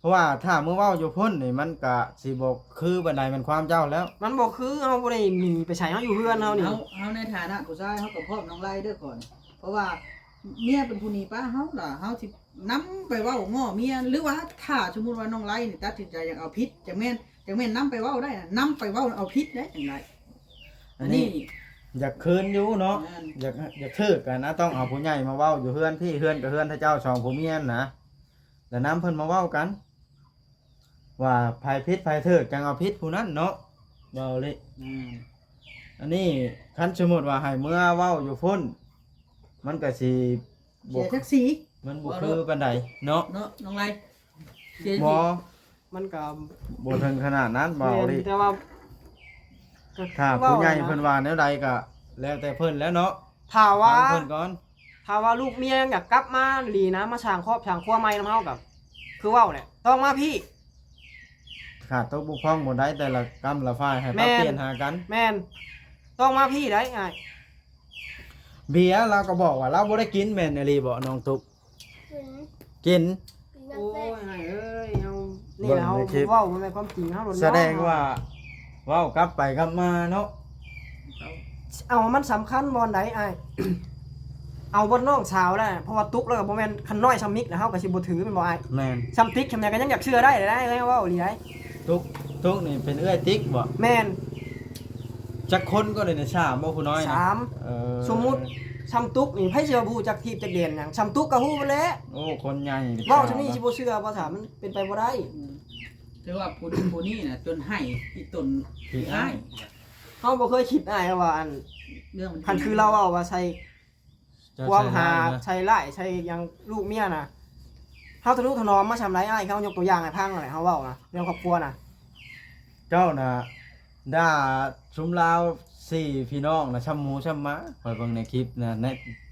ເພາະວ່າຖ້າມາເວົ້າຢູ່ພຸ້ນນີ້ ມັນກະຊິບໍ່ຄືປານໃດ ແມ່ນຄວາມເຈົ້າແລ້ວ ມັນບໍ່ຄື ເຮົາບໍ່ໄດ້ໜີໄປໃສ ເຮົາຢູ່ເຮືອນເຮົານີ້. ເຮົາ ເຮົາໃນຖານະຜູ້ຊາຍ ເຮົາກະພ້ອມນ້ອງໄລ່ເດີ້ກ່ອນ ເພາະວ່າເມຍເປັນຜູ້ໜີປະເຮົາລະ ເຮົາຊິນຳໄປເວົ້າງໍ້ເມຍ ຫຼືວ່າຖ້າສົມມຸດວ່ານ້ອງໄລ່ນີ້ຕັດສິນໃຈຢາກເອົາຜິດ ຈັ່ງແມ່ນ ຈັ່ງແມ່ນນຳໄປເວົ້າໄດ້ນະ ນຳໄປເວົ້າເອົາຜິດໄດ້ຈັ່ງໃດ. ອັນນີ້ ອັນນີ້ຢາກຄືນຢູ່ເນາະ ແມ່ນ ຢາກ ຢາກຖືກຫັ້ນນະ ຕ້ອງເອົາຜູ້ໃຫຍ່ມາເວົ້າຢູ່ເຮືອນພີ້ ເຮືອນກະເຮືອນເຂົາເຈົ້າສອງຜົວເມຍຫັ້ນນະ ແລ້ວນຳເພິ່ນມາເວົ້າກັນ ວ່າໃຜຜິດໃຜຖືກ ຈັ່ງເອົາຜິດຜູ້ນັ້ນເນາະ ເວົ້າເລີຍ. ອືມ ອັນນີ້ຄັນສົມມຸດວ່າໃຫ້ເມືອເວົ້າຢູ່ພຸ້ນ ມັນກະຊິ ບໍ່ ເສຍສັກສີ ມັນບໍ່ຄືປານໃດເນາະ ເນາະ ນ້ອງໄລ່ ເສຍສັກສີ ບໍ່ ມັນກະບໍ່ເຖິງຂະໜາດນັ້ນ ແມ່ນ ເວົ້າເລີຍ ແຕ່ວ່າ ຖ້າຜູ້ໃຫຍ່ເພິ່ນວ່າແນວໃດກະແລ້ວແຕ່ເພິ່ນແລ້ວເນາະ ຖ້າວ່າ ຟັງເພິ່ນກ່ອນ ຖ້າວ່າລູກເມຍຍັງຢາກກັບມາອີ່ຫຼີນະ ມາສ້າງຄອບສ້າງຄົວໃໝ່ນຳເຮົາກະ ຄືເວົ້າແຫຼະ ຕ້ອງມາພີ້ ຂາດຕົກບົກຜ່ອງບ່ອນໃດ ແຕ່ລະກ້ຳລະຝ່າຍໃຫ້ປັບ ແມ່ນ ປ່ຽນຫາກັນ ແມ່ນ ຕ້ອງມາພີ້ໄດ໋ອ້າຍ. ເບຍລາວກະບອກວ່າລາວບໍ່ໄດ້ກິນ ແມ່ນອີ່ຫຼີບໍ່ນ້ອງຕຸກ? ກິນ ກິນ ໂອ້ຍ ອ້າຍເອີຍ ເຮົາ ນີ້ລະ ເຮົາເວົ້າແມ່ນຄວາມຈິງ ເຮົາໂດນ ສະແດງວ່າ ເວົ້າກັບໄປກັບມາເນາະ ເອົາ ມັນສຳຄັນບ່ອນໃດອ້າຍ ເອົາບ່ອນນ້ອງສາວແຫຼະ ເພາະວ່າຕຸກແລ້ວກະບໍ່ແມ່ນ ຄັນນ້ອຍຊ່ຳມິກແລ້ວເຮົາກະຊິບໍ່ຖືແມ່ນບໍ່ອ້າຍ? ແມ່ນ ຊ່ຳຕິກຊ່ຳຫຍັງກະຍັງຢາກເຊື່ອໄດ້ເດ້ ເວົ້າອີ່ຫຼີໄດ໋. ຕຸກ ຕຸກນີ້ເປັນເອື້ອຍຕິກບໍ່? ແມ່ນ. ຈັກຄົນກໍໄດ້ນີ້ ສາມບໍ່ຜູ້ນ້ອຍນະ? ສາມ ເອີ ສົມມຸດຊ່ຳຕຸກນີ້ ໃຜຊິວ່າບໍ່ຮູ້ຈັກທີບຈັກແດນຫຍັງ ຊ່ຳຕຸກກະຮູ້ໝົດແຫຼະ. ໂອ້ ຄົນໃຫຍ່ ເວົ້າຊ່ຳນີ້ຊິບໍ່ເຊື່ອບໍ່ ຖ້າມັນເປັນໄປບໍ່ໄດ້. ອືມ ຖືວ່າຜູ້ ຜູ້ນີ້ນະຈົນໃຫ້ອີ່ຕົນ ອີ່ອ້າຍ ເຮົາບໍ່ເຄີຍຄິດອ້າຍວ່າ ອັນ ເລື່ອງມັນ ຄັນຄືລາວເວົ້າວ່າໃສ່ ຄວາມຫາ ໃສ່ຮ້າຍ ໃສ່ຫຍັງລູກເມຍນະ ເຮົາທະນຸຖະໜອມມາຊ່ຳໃດອ້າຍ ເຮົາຍົກຕົວຢ່າງໃຫ້ຟັງຫັ້ນແຫຼະ ເຮົາເວົ້ານະ ເລື່ອງຄອບຄົວນະ ເຈົ້ານະດ່າຊຸມລາວສີ່ພີ່ນ້ອງນະ ຊ່ຳໝູຊ່ຳໝາ ຂ້ອຍເບິ່ງໃນຄລິບນະ ໃນ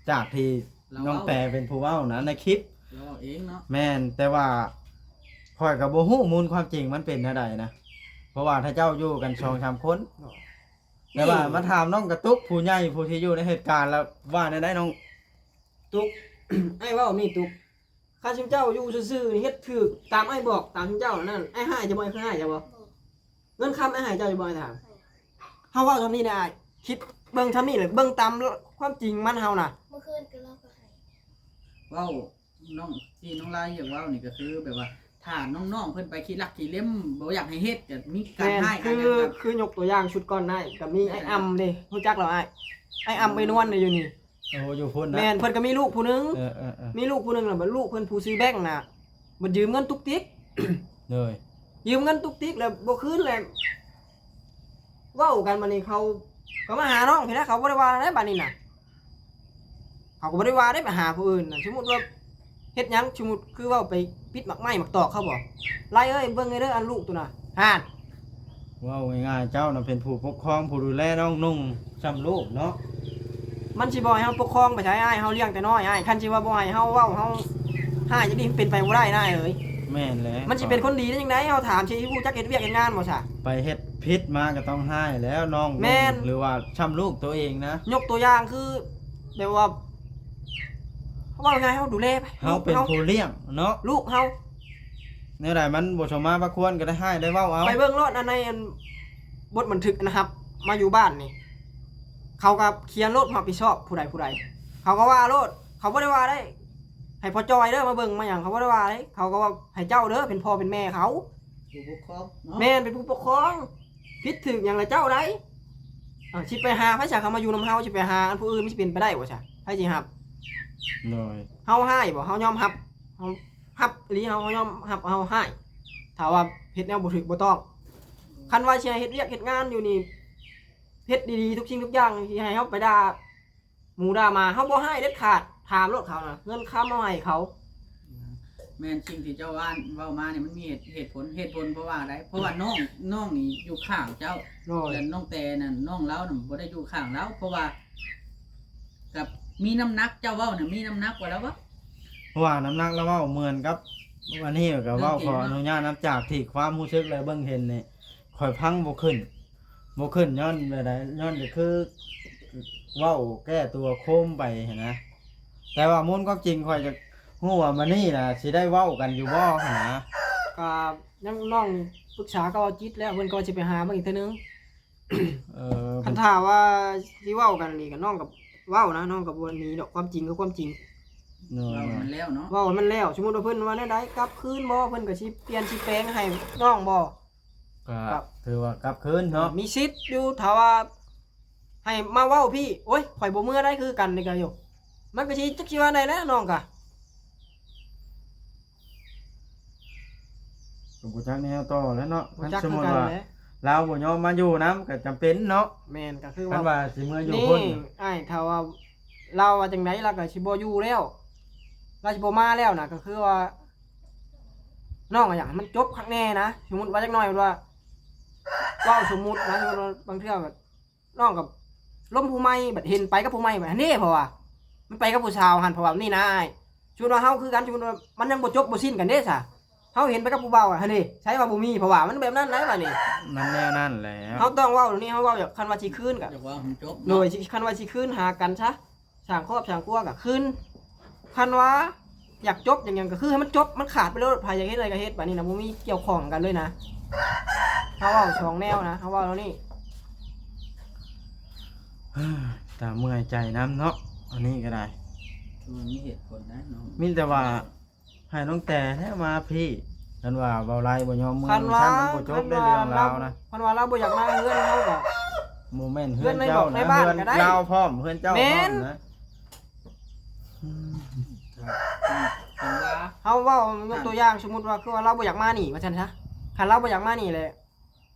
ຈາກທີ່ນ້ອງແປເປັນຜູ້ເວົ້ານະ ໃນຄລິບ ລາວເວົ້າເອງເນາະ ແມ່ນ ແຕ່ວ່າຂ້ອຍກະບໍ່ຮູ້ມູນຄວາມຈິງມັນເປັນແນວໃດນະ ເພາະວ່າເຂົາເຈົ້າຢູ່ກັນສອງສາມຄົນ ແຕ່ວ່າມາຖາມນ້ອງກະຕຸກ ຜູ້ໃຫຍ່ຜູ້ທີ່ຢູ່ໃນເຫດການ ລະວ່າແນວໃດນ້ອງຕຸກ? ອ້າຍເວົ້ານີ້ຕຸກ ຄັນຊຸມເຈົ້າຢູ່ຊື່ໆນີ້ ເຮັດຖືກຕາມອ້າຍບອກ ຕາມຊຸມເຈົ້ານັ້ນ ອ້າຍຮ້າຍເຈົ້າບໍ່? ອ້າຍເຄີຍຮ້າຍເຈົ້າບໍ່? ເງິນຄຳອ້າຍໃຫ້ເຈົ້າຢູ່ບໍ່? ອ້າຍຖາມ ເຮົາເວົ້າຊ່ຳນີ້ແຫຼະອ້າຍ ຄິດເບິ່ງຊ່ຳນີ້ແຫຼະ ເບິ່ງຕາມຄວາມຈິງມັນ ເຮົານະ ເມື່ອຄືນກໍລາວກໍໃຫ້ ເວົ້າ ນ້ອງ ທີ່ນ້ອງລາຍຢາກເວົ້ານີ້ກະຄືແບບວ່າ ຖ້ານ້ອງໆເພິ່ນໄປຂີ້ລັກຂີ້ເລັມ ບໍ່ຢາກໃຫ້ເຮັດ ກະມີການ ແມ່ນ ຮ້າຍ ຄື ການຫຍັງ ຄືຍົກຕົວຢ່າງຊຸດກ່ອນໄດ້ ກະມີ ແມ່ນ ອ້າຍອຳເດ້ ຮູ້ຈັກລະອ້າຍ? ອ້າຍອຳ ເອີ ໄປນວນຢູ່ນີ້ ໂອ້ ຢູ່ພຸ້ນນະ ແມ່ນ ເພິ່ນກະມີລູກຜູ້ໜຶ່ງ ເອີໆໆ ມີລູກຜູ້ໜຶ່ງລະ ບາດລູກເພິ່ນຜູ້ຊື່ແບງນະ ບາດຢືມເງິນຕຸກຕິກ ໂດຍ ຢືມເງິນຕຸກຕິກລະບໍ່ຄືນແຫຼະ ເວົ້າກັນບາດນີ້ ເຂົາກະມາຫານ້ອງພີ້ແຫຼະ ເຂົາບໍ່ໄດ້ວ່າແນວໃດບາດນີ້ນະ ເຂົາກະບໍ່ໄດ້ວ່າເດ້ ໄປຫາຜູ້ອື່ນນະ ສົມມຸດວ່າເຮັດຫຍັງ ສົມມຸດຄືເວົ້າໄປປິດໝາກໄມ້ໝາກຕອກເຂົາບໍ? ລາຍເອີຍ ເບິ່ງແດ່ເດີ ອັນລູກໂຕນະ ຫັ້ນ ເວົ້າງ່າຍໆ ເຈົ້ານະເປັນຜູ້ປົກຄອງ ຜູ້ດູແລນ້ອງນຸ່ງຊ່ຳລູກເນາະ ມັນຊິບໍ່ໃຫ້ເຮົາປົກຄອງໄປໃສອ້າຍ ເຮົາລ້ຽງແຕ່ນ້ອຍອ້າຍ ຄັນຊິວ່າບໍ່ໃຫ້ເຮົາເວົ້າ ເຮົາຮ້າຍຈັ່ງນີ້ ມັນເປັນໄປບໍ່ໄດ້ນາເອີຍ ແມ່ນແຫຼະ ມັນຊິເປັນຄົນດີໄດ້ຈັ່ງໃດ ເຮົາຖາມຊິຮູ້ຈັກເຮັດວຽກເຮັດງານບໍ່ຊະ? ໄປເຮັດຜິດມາກະຕ້ອງຮ້າຍແລ້ວນ້ອງ ແມ່ນ ຫຼືວ່າຊ່ຳລູກໂຕເອງນະ ຍົກຕົວຢ່າງຄື ແບບວ່າ ເວົ້າງ່າຍໆ ເຮົາດູແລໄປ ເຮົາເປັນຜູ້ລ້ຽງເນາະ ລູກເຮົາ ແນວໃດມັນບໍ່ສົມມາພາຄວນກໍໄດ້ຮ້າຍໄດ້ເວົ້າເອົາ. ໄປເບິ່ງໂລດ ອັນໃນອັນບົດບັນທຶກອັນຮັບມາຢູ່ບ້ານນີ້ ເຂົາກໍຂຽນໂລດ ຮັບຜິດຊອບຜູ້ໃດຜູ້ໃດ ເຂົາກໍວ່າໂລດ ເຂົາບໍ່ໄດ້ວ່າໄດ້ ໃຫ້ພໍ່ຈ່ອຍເດີມາເບິ່ງມາຫຍັງ ເຂົາບໍ່ໄດ້ວ່າເດ້ ເຂົາກໍວ່າໃຫ້ເຈົ້າເດີ ເປັນພໍ່ເປັນແມ່ເຂົາ ຜູ້ປົກຄອງເນາະ. ແມ່ນ ເປັນຜູ້ປົກຄອງ ຜິດຖືກຫຍັງລະເຈົ້າໃດ໋. ເອີ ຊິໄປຫາໃຜຊະ ເຂົາມາຢູ່ນຳເຮົາ ຊິໄປຫາອັນຜູ້ອື່ນ ມັນຊິເປັນໄປໄດ້ບໍ່ຊະ ໃຜຊິຮັບ? ໂດຍ ເຮົາຮ້າຍບໍ່ ເຮົາຍອມຮັບ ເຮົາຮັບອີ່ຫຼີ ເຮົາ ເຮົາຍອມຮັບ ເຮົາຮ້າຍ ຖ້າວ່າເຮັດແນວບໍ່ຖືກບໍ່ຕ້ອງ. ຄັນວ່າຊິໃຫ້ເຮັດວຽກເຮັດງານຢູ່ນີ້ ເຮັດດີໆ ທຸກສິ່ງທຸກຢ່າງ ຊິໃຫ້ເຮົາໄປດ່າ ໝູດ່າໝາ ເຮົາບໍ່ຮ້າຍເດັດຂາດ ຖາມໂລດເຂົານະ ເງິນຄຳເຮົາໃຫ້ເຂົາ. ແມ່ນ ສິ່ງທີ່ເຈົ້າວ່າ ເວົ້າມານີ້ ມັນມີເຫດ ເຫດຜົນ ເຫດຜົນເພາະວ່າໃດ ເພາະວ່ານ້ອງ ນ້ອງນີ້ຢູ່ຂ້າງເຈົ້າ ໂດຍ ແລະ ນ້ອງແຕນັ້ນ ນ້ອງລາວນັ້ນບໍ່ໄດ້ຢູ່ຂ້າງລາວ ເພາະວ່າກັບມີນ້ຳໜັກ ເຈົ້າເວົ້ານະ ມີນ້ຳໜັກກວ່າລາວເວົ້າ ເພາະວ່ານ້ຳໜັກລາວເວົ້າເໝືອນກັບ ອັນນີ້ກໍເວົ້າ ເລື່ອງຈິງເນາະ ຂໍອະນຸຍາດນຳ ຈາກທີ່ຄວາມຮູ້ສຶກ ແລະ ເບິ່ງເຫັນນີ້ ຂ້ອຍຟັງບໍ່ຂຶ້ນ ບໍ່ຂຶ້ນຍ້ອນແບບໃດ ຍ້ອນກໍຄືເວົ້າແກ້ຕົວໂຄມໄປຫັ້ນນະ. ແຕ່ວ່າມູນຄວາມຈິງຂ້ອຍຢາກຮູ້ວ່າມື້ນີ້ນະຊິໄດ້ເວົ້າກັນຢູ່ບໍ່ຫັ້ນນະ? ກໍຍັງ ນ້ອງປຶກສາກັບອາຈິດແລ້ວ ເພິ່ນກໍວ່າຊິໄປຫາເບິ່ງອີກເທື່ອໜຶ່ງ. ເອີ ຄັນຖ້າວ່າຊິເວົ້າກັນນີ້ກໍ ນ້ອງກໍເວົ້ານະ ນ້ອງກໍບໍ່ໜີດອກ ຄວາມຈິງຄືຄວາມຈິງ. ໂດຍ ເວົ້າໃຫ້ມັນແລ້ວເນາະ ເວົ້າໃຫ້ມັນແລ້ວ. ສົມມຸດວ່າເພິ່ນວ່າແນວໃດ ກັບຄືນບໍ່ ເພິ່ນກໍຊິປ່ຽນຊິແປງໃຫ້ນ້ອງບໍ່? ກໍ ກໍຖືວ່າກັບຄືນເນາະ ມີສິດຢູ່. ຖ້າວ່າໃຫ້ມາເວົ້າພີ້ ໂອ້ຍ ຂ້ອຍບໍ່ເມືອໄດ້ຄືກັນນີ້ກໍຢູ່ ມັນກໍຊິຈັກຊິວ່າໃດແຫຼະ ນ້ອງກໍ ກໍບໍ່ຈັກແນວຕໍ່ແລ້ວເນາະ. ບໍ່ຈັກຄືກັນແຫຼະ ຄັນສົມມຸດວ່າລາວບໍ່ຍອມມາຢູ່ນຳກໍຈຳເປັນເນາະ. ແມ່ນ ກໍຄື ຄັນວ່າ ວ່າຊິເມືອຢູ່ພຸ້ນ ນີ້ ອ້າຍ ຖ້າວ່າລາວວ່າຈັ່ງໃດ ລາວກໍຊິບໍ່ຢູ່ແລ້ວ ລາວຊິບໍ່ມາແລ້ວນະ ກໍຄືວ່າ ນ້ອງກໍຢາກໃຫ້ມັນຈົບຄັກແນ່ນະ. ສົມມຸດວ່າຈັກໜ້ອຍວ່າ ເວົ້າສົມມຸດນະ ສົມມຸດວ່າບາງເທື່ອແບບ ນ້ອງກໍລົມຜູ້ໃໝ່ ບັດເຫັນໄປກັບຜູ້ໃໝ່ບັດຫັ້ນເດ້ ເພາະວ່າມັນໄປກັບຜູ້ສາວຫັ້ນ ເພາະວ່ານີ້ນະອ້າຍ ສົມມຸດວ່າເຮົາຄືກັນ ສົມມຸດວ່າມັນຍັງບໍ່ຈົບບໍ່ສິ້ນກັນເດ້ຊະ ເຮົາເຫັນໄປກັບຜູ້ບ່າວຫັ້ນເດ້ ໃສວ່າບໍ່ມີ ເພາະວ່າມັນແບບນັ້ນແຫຼະ ບາດນີ້ ມັນແນວນັ້ນແຫຼະ. ເຮົາຕ້ອງເວົ້ານີ້ ເຮົາເວົ້າ ຄັນວ່າຊິຄືນກໍ ຢາກເວົ້າໃຫ້ມັນຈົບເນາະ ໂດຍ ຄັນວ່າຊິຄືນຫາກັນຊະ ສ້າງຄອບສ້າງຄົວກໍຄືນ ຄັນວ່າຢາກຈົບຫຍັງໆ ກໍຄືໃຫ້ມັນຈົບ ມັນຂາດໄປໂລດ ໃຜຢາກເຮັດໃດໃດກໍເຮັດ ບາດນີ້ນະ ບໍ່ມີກ່ຽວຂ້ອງກັນເລີຍນະ. ເຮົາເວົ້າສອງແນວນະ ເຮົາເວົ້າແນວນີ້ ຕາເມື່ອຍໃຈນຳເນາະ ອັນນີ້ກໍໄດ້ ຄືມັນມີເຫດຜົນນະນ້ອງ ມີແຕ່ວ່າໃຫ້ນ້ອງແຕ່ແທ້ມາພີ້ ຄັນວ່າເວົ້າໄລ່ບໍ່ຍອມເມືອ ຄັນວ່າ ຊັ້ນມັນບໍ່ຈົບໄດ້ເລື່ອງລາວນະ. ຄັນວ່າລາວບໍ່ຢາກມາເຮືອນເຮົາກໍ ບໍ່ແມ່ນເຮືອນເຈົ້ານະ ເຮືອນໃນບ້ານກໍໄດ້ ເຮືອນລາວພ້ອມ ເຮືອນເຈົ້າພ້ອມນະ ແມ່ນ ອືມ ຄັນວ່າ ເຮົາເວົ້າຍົກຕົວຢ່າງ ສົມມຸດວ່າ ຄືວ່າລາວບໍ່ຢາກມານີ້ວ່າຊັ້ນຊະ ຄັນລາວບໍ່ຢາກມານີ້ແຫຼະ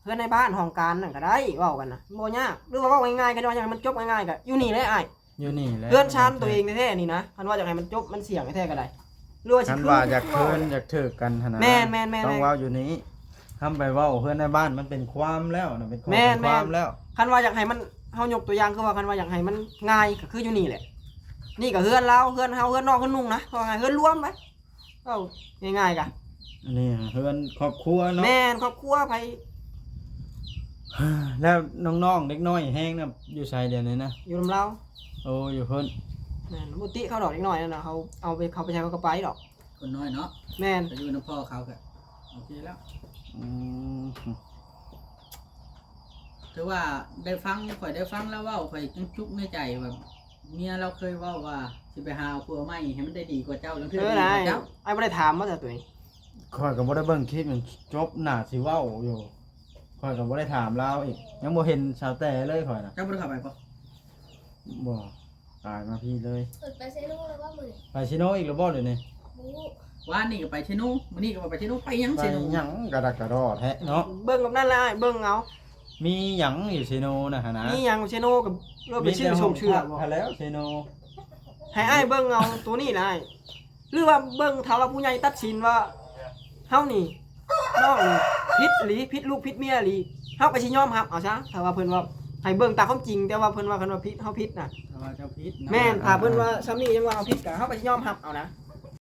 ເຮືອນໃນບ້ານຫ້ອງການນັ້ນກໍໄດ້ ເວົ້າກັນນະ ບໍ່ຍາກ ຫຼືວ່າເວົ້າງ່າຍໆ ຄັນວ່າຢາກໃຫ້ມັນຈົບງ່າຍໆ ກໍຢູ່ນີ້ແຫຼະອ້າຍ ຢູ່ນີ້ແຫຼະ ເຮືອນຊານຕົວເອງແທ້ໆນີ້ນະ ຄັນວ່າຢາກໃຫ້ມັນຈົບມັນສ່ຽງແທ້ໆກໍໄດ້ ຫຼືວ່າຊິ ຄັນວ່າຢາກຄືນຢາກຖືກກັນຫັ້ນນະ ແມ່ນໆໆໆ ຕ້ອງເວົ້າຢູ່ນີ້ ທຳໄປເວົ້າເຮືອນໃນບ້ານມັນເປັນຄວາມແລ້ວນະ ເປັນຂໍ້ ແມ່ນໆ ເປັນຄວາມແລ້ວ. ຄັນວ່າຢາກໃຫ້ມັນ ເຮົາຍົກຕົວຢ່າງຄືວ່າ ຄັນວ່າຢາກໃຫ້ມັນງ່າຍກໍຄືຢູ່ນີ້ແຫຼະ ນີ້ກໍເຮືອນລາວ ເຮືອນເຮົາ ເຮືອນນ້ອງ ເຮືອນນຸ່ງນະ ເວົ້າງ່າຍ ເຮືອນລວມໄປ ເວົ້າງ່າຍໆກະ ອັນນີ້ເຮືອນຄອບຄົວເນາະ ແມ່ນ ຄອບຄົວໃຜ ແລ້ວນ້ອງໆເດັກນ້ອຍແຮງນະ ຢູ່ໃສດຽວນີ້ນະ? ຢູ່ນຳລາວ ໂອ້ ຢູ່ພຸ້ນ ແມ່ນ ບໍ່ຕິເຂົາດອກ ເດັກນ້ອຍນັ້ນນະ ເຂົາເອົາໄປ ເຂົາໄປໃສເຂົາກໍໄປດອກ ຄົນນ້ອຍເນາະ ແມ່ນ ໄປຢູ່ນຳພໍ່ເຂົາກໍໂອເຄແລ້ວ ອືມ ຖືວ່າໄດ້ຟັງ ຂ້ອຍໄດ້ຟັງລາວເວົ້າ ຂ້ອຍຍັງຈຸກໃນໃຈວ່າ ເມຍລາວເຄີຍເວົ້າວ່າຊິໄປຫາເອົາຜົວໃໝ່ໃຫ້ມັນໄດ້ດີກວ່າເຈົ້າ ລາງເທື່ອ ເອີ ກໍດີກວ່າເຈົ້າ ອ້າຍບໍ່ໄດ້ຖາມບໍ່ຊະໂຕນີ້? ຂ້ອອຍກໍບໍ່ໄດ້ເບິ່ງຄລິບ ມັນຈົບໜ້າຊິເວົ້າຢູ່ ຂ້ອຍກໍບໍ່ໄດ້ຖາມລາວອີກ ຍັງບໍ່ເຫັນສາວແຕ່ເລີຍຂ້ອຍນະ. ເຈົ້າບໍ່ໄດ້ເຂົ້າໄປບໍ່? ບໍ່ ຕາຍມາພີ້ເລີຍ. ເພິ່ນໄປເຊໂນແລ້ວບໍ່ມື້ນີ້? ໄປເຊໂນອີກແລ້ວບໍ່ດຽວນີ້? ບໍ່ຮູ້ ວານນີ້ກໍໄປເຊໂນ ມື້ນີ້ກໍວ່າໄປເຊໂນ ໄປຫຍັງເຊໂນ? ໄປຫຍັງກະດັກກະດໍແທ້ເນາະ. ເບິ່ງກັບນັ້ນລະອ້າຍ ເບິ່ງເອົາ ມີຫຍັງຢູ່ເຊໂນນະຫັ້ນນະ? ມີຫຍັງເຊໂນກໍເລີຍໄປຊື້ຊົມເຊື່ອບໍ່? ມີແຕ່ຫ້ອງພັກຫັ້ນແລ້ວເຊໂນ. ໃຫ້ອ້າຍເບິ່ງເອົາໂຕນີ້ລະອ້າຍ ຫຼືວ່າເບິ່ງ ຖ້າວ່າຜູ້ໃຫຍ່ຕັດສິນວ່າເຮົານີ້ ນ້ອງນີ້ຜິດອີ່ຫຼີ ຜິດລູກຜິດເມຍອີ່ຫຼີ ເຮົາກໍຊິຍອມຮັບເອົາຊະ. ຖ້າວ່າເພິ່ນເວົ້າໃຫ້ເບິ່ງຕາມຄວາມຈິງ ແຕ່ວ່າເພິ່ນວ່າ ຄັນວ່າຜິດ ເຮົາຜິດນະ ຖ້າວ່າເຈົ້າຜິດນະ ແມ່ນ. ຖ້າເພິ່ນວ່າຊ່ຳນີ້ຍັງວ່າເຮົາຜິດ ກໍເຮົາກໍຊິຍອມຮັບເອົານະ.